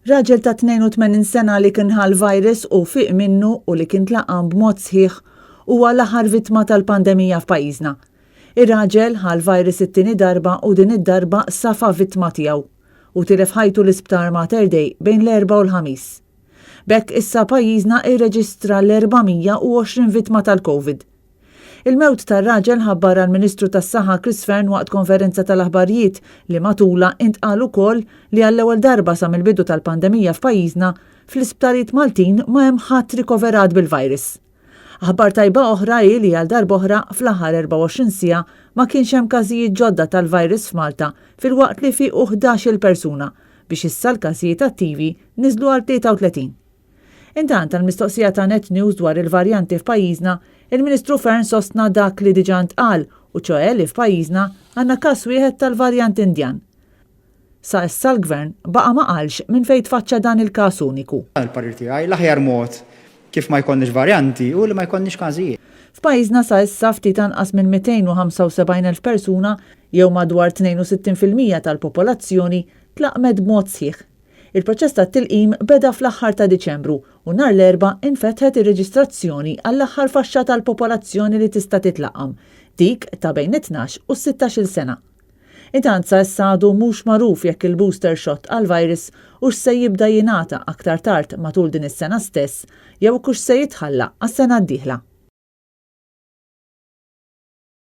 Raġel ta' 82 sena li kien ħa l-virus u fieq minnu u li kien tlaqqam b'mod sħiħ huwa l-aħħar vittma tal-pandemija f'pajjiżna. Ir-raġel ħa l-virus it-tieni darba u din id-darba safa vittma tiegħu u tilef ħajtu l-Isptar Mater Dei bejn l-Erbgħa u l-Ħamis. B'hekk issa pajjiżna irreġistra l-420 vittma tal-Covid. Il-mewt tar-raġel ħabbarha l-Ministru tas-Saħħa Chris Fearne waqt konferenza tal-aħbarijiet li matulha intqal ukoll li għall-ewwel darba sa mill-bidu tal-pandemija f'pajjiżna, fl-isptarijiet Maltin ma hemm ħadd rikoverat bil-virus. Aħbar tajba oħra hi li għal darb'oħra fl-aħħar 24 siegħa ma kienx hemm każijiet ġodda tal-virus f'Malta filwaqt li fiequ 11-il persuna biex issa l-każijiet attivi niżlu għal 33. Intant, għall-mistoqsija ta' Net News dwar il-varjanti f'pajjiżna, il-Ministru Fearne sostna dak li diġà ntqal, u ċoè li f'pajjiżna għandna każ wieħed tal-varjant Indjan. Sa issa l-Gvern baqa' ma qalx minn fejn tfaċċa dan il-każ uniku. Il-parir tiegħi, l-aħjar mod kif ma jkollniex varjanti hu li ma jkollniex każijiet. F'pajjiżna sa issa ftit anqas minn 275,000 persuna, jew madwar 62% tal-popolazzjoni, tlaqqmet b'mod sħiħ. Il-proċess tat-tilqim beda fl-aħħar ta' Diċembru u nhar l-Erbgħa infetħet ir-reġistrazzjoni għall-aħħar faxxa tal-popolazzjoni li tista' titlaqqam, dik ta' bejn it-tnax u s-sittax-il sena. Intant sa issa għadu mhux magħruf jekk il-booster shot għall-virus hux se jibda jingħata aktar tard matul din is-sena stess jew hux se jitħalla għas-sena d-dieħla.